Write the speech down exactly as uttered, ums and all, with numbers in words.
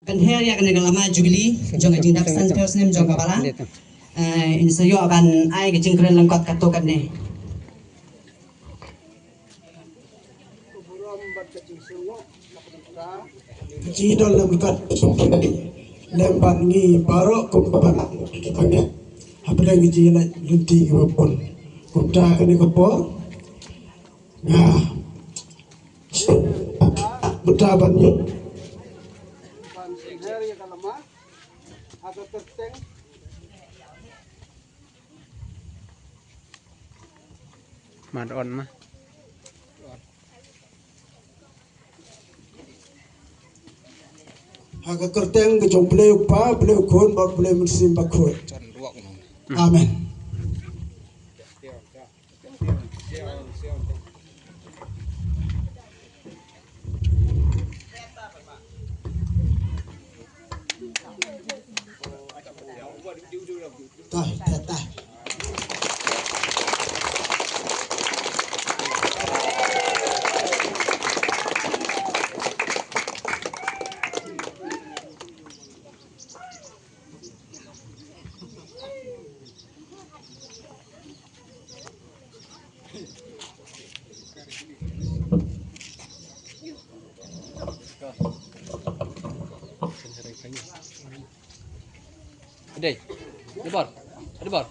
Kan her ïa kane ka lama Jubilee jong ka jingdap san phew snem jong ka balang. Eh, in sa ïoh ban ai ka jingkren lyngkot katto katne. Ka jingdon lem kat lem bad ngi baroh kumba hapdeng ka jingïaleit lynti kiba bun. Kumta kane ka por nga buta ban ïa ban sngewbha ïa ka lama ha ka kyrteng. Mad on ma. Ha ka kyrteng ka jong U Blei U Kpa, U Blei U Khun bad U Blei Mynsiem Bakhuid. Amen. Adei, Adei Bor, Adei Bor.